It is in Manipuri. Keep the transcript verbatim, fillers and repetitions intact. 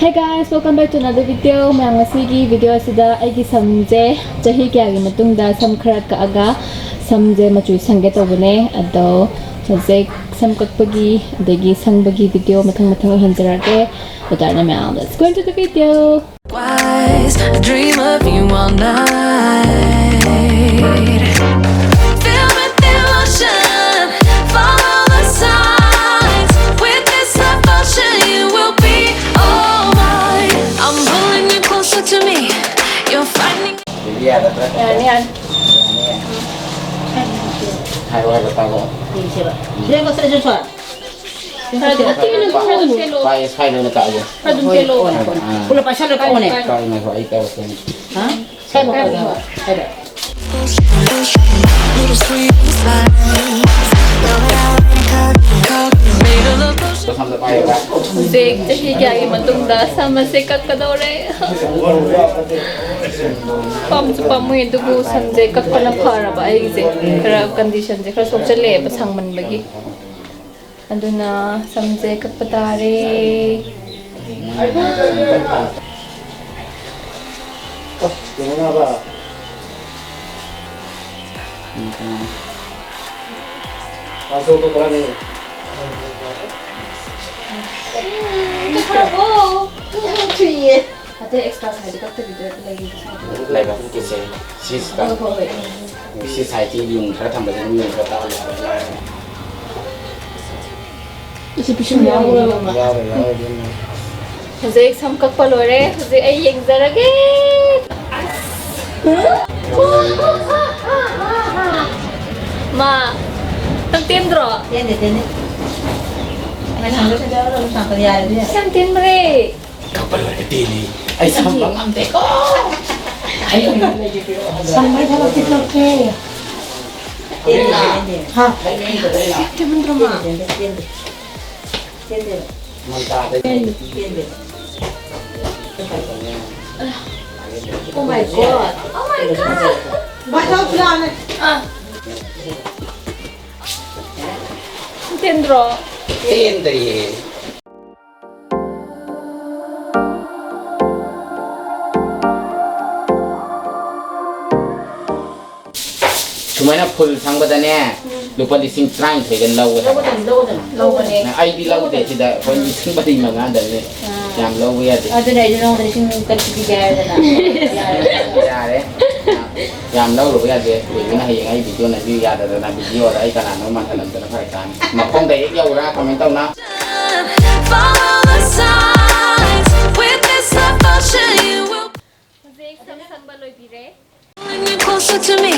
Hey guys, welcome back to another video. ꯃꯌꯥꯝ, ꯉꯁꯤꯒꯤ video ꯑꯁꯤꯗ ꯑꯩꯒꯤ ꯁꯝꯁꯦ ꯆꯍꯤ ꯀꯌꯥꯒꯤ ꯃꯇꯨꯡꯗ ꯁꯝ ꯈꯔ ꯀꯛꯑꯒ ꯁꯝꯁꯦ ꯃꯆꯨ ꯁꯪꯒꯦ ꯇꯧꯕꯅꯦ꯫ ꯑꯗꯣ ꯍꯧꯖꯤꯛ ꯁꯝ ꯀꯛꯄꯒꯤ ꯑꯗꯒꯤ ꯁꯪꯕꯒꯤ video ꯃꯊꯪ ꯃꯊꯪ ꯑꯣꯏꯍꯟꯖꯔꯛꯀꯦ꯫ ꯑꯗꯨ ꯑꯣꯏꯇꯥꯔꯗꯤ ꯃꯌꯥꯝ, let's go into the video. Wise, I dream of you all night. Feel with emotion, follow the signs. With this love potion, you will be all mine. I'm pulling you closer to me. You're finding. ꯌꯥꯅꯤ, ꯌꯥꯅꯤ꯫ ꯍꯥꯏꯔꯣ, ꯍꯥꯏꯔꯣ, ꯇꯥꯔꯣ꯫ ꯌꯦꯡꯁꯦꯕ꯫ ꯌꯦꯡꯉꯣ, ꯁꯦ, ꯁꯦ, ꯁꯦ꯫ ꯄꯥꯏ, ꯁ꯭ꯋꯥꯏꯗ ꯑꯣꯏꯅ ꯀꯛꯑꯒꯦ꯫ ꯈꯔ ꯑꯗꯨꯝ ꯆꯦꯜꯂꯣ꯫ ꯑꯥ꯫ ꯄꯨꯂꯞ ꯄꯥꯏꯁꯜꯂ ꯀꯛꯑꯣꯅꯦ꯫ ꯀꯛꯑꯣ, ꯉꯥꯏꯈꯣ, ꯑꯩ ꯇꯧꯔꯛꯀꯦ꯫ ꯍꯥ? ꯁ꯭ꯋꯥꯏ ꯃꯈꯥꯗ꯫ ꯁ꯭ꯋꯥꯏꯗ꯫ ꯁꯝꯗ ꯄꯥꯏꯌꯣꯕ꯫ ꯍꯧꯖꯤꯛ ꯆꯍꯤ ꯀꯌꯥꯒꯤ ꯃꯇꯨꯡꯗ ꯁꯝ ꯑꯁꯦ ꯀꯛꯀꯗꯧꯔꯦ꯫ ꯄꯥꯝꯁꯨ ꯄꯥꯝꯃꯨꯏ, ꯑꯗꯨꯕꯨ ꯁꯝꯁꯦ ꯀꯛꯄꯅ ꯐꯔꯕ ꯑꯩꯒꯤꯁꯦ꯫ ꯈꯔ conditionꯁꯦ ꯈꯔ ꯁꯣꯛꯆꯜꯂꯛꯑꯦꯕ ꯁꯥꯡꯃꯟꯕꯒꯤ꯫ ꯑꯗꯨꯅ ꯁꯝꯁꯦ ꯀꯛꯄ ꯇꯥꯔꯦ꯫ ꯑꯇꯩ extra side ꯀꯛꯇꯕꯤꯗ ꯂꯩꯕ side꯫ ꯂꯩꯕ ꯀꯨꯀꯤꯁꯦ ꯁꯤꯁꯤꯗ꯫ ꯍꯣꯏ, ꯍꯣꯏ, ꯍꯣꯏ꯫ ꯁꯤ side ꯀꯤ ꯌꯨꯡ ꯈꯔ ꯊꯝꯕꯁꯦ ꯑꯗꯨꯝ ꯌꯨꯡ ꯈꯔ ꯇꯥꯍꯜꯂꯣ꯫ ꯌꯥꯎꯔꯦ, ꯌꯥꯎꯔꯦ, ꯑꯗꯨꯝ꯫ ꯍꯧꯖꯤꯛ ꯁꯝ ꯀꯛꯄ ꯂꯣꯏꯔꯦ꯫ ꯍꯧꯖꯤꯛ ꯑꯩ ꯌꯦꯡꯖꯔꯒꯦ꯫ ꯑꯁ! ꯃꯥ, ꯅꯪ ꯇꯦꯟꯗ꯭ꯔꯣ? ꯇꯦꯟꯗꯦ, ꯇꯦꯟꯗꯦ꯫ ꯌꯥꯝ ꯇꯦꯟꯕ꯭ꯔꯦ꯫ ꯀꯞꯄ ꯂꯣꯏꯔꯒ ꯇꯦꯜꯂꯤ꯫ ꯑꯩ ꯁꯝꯕ ꯉꯝꯗꯦꯀꯣ꯫ ꯁꯝꯕꯩ ꯊꯕꯛꯇꯤ ꯇꯧꯗꯦ꯫ ꯍꯥ? ꯇꯦꯟꯃꯟꯗ꯭ꯔꯣ, ꯃꯥ? Oh my God. Oh my God. ꯑꯥ꯫ ꯇꯦꯟꯗ꯭ꯔꯣ? ꯇꯦꯟꯗ꯭ꯔꯤꯌꯦ꯫ ꯑꯩꯅ ꯐꯨꯜ ꯁꯪꯕꯗꯅꯦ ꯂꯨꯄꯥ ꯂꯤꯁꯤꯡ ꯇꯔꯥꯅꯤꯊꯣꯏꯗ ꯂꯧꯒꯗꯕ꯫ ꯂꯧꯒꯗꯕꯅꯤ, ꯂꯧꯒꯗꯕꯅꯤ꯫ ꯂꯧꯒꯅꯦ꯫ ꯑꯩꯗꯤ ꯂꯧꯗꯦ, ꯁꯤꯗ ꯑꯩꯈꯣꯏ ꯂꯤꯁꯤꯡ ꯃꯔꯤ ꯃꯉꯥꯗꯅꯦ꯫ ꯑꯥ꯫ ꯌꯥꯝ ꯂꯧꯕ ꯌꯥꯗꯦ꯫ ꯑꯗꯨꯅ ꯑꯩꯁꯨ ꯅꯉꯣꯟꯗ ꯂꯤꯁꯤꯡ ꯇꯔꯨꯛ ꯄꯤꯒꯦ ꯍꯥꯏꯔꯗꯅ꯫ ꯌꯥꯔꯦ꯫ ꯌꯥꯝ ꯂꯧꯔꯨꯕ ꯌꯥꯗꯦ꯫ ꯀꯨꯏꯕꯅ ꯍꯌꯦꯡ ꯑꯩ ꯚꯤꯗꯤꯑꯣ ꯅꯝꯕꯤꯌꯨ ꯌꯥꯗꯗꯅ ꯚꯤꯗꯤꯑꯣꯗ ꯑꯩ ꯀꯅꯥꯅꯣ ꯃꯥꯟꯍꯜꯂꯝꯗꯅ ꯐꯔꯛ ꯇꯥꯅꯤ꯫ ꯃꯈꯣꯡꯗ ꯍꯦꯛ ꯌꯧꯔꯥ ꯀꯃꯦꯟ ꯇꯧꯅ꯫ Follow the signs. With this devotion, you will ꯍꯧꯖꯤꯛ ꯁꯝ ꯁꯪꯕ ꯂꯣꯏꯕꯤꯔꯦ꯫ Bring you closer to me.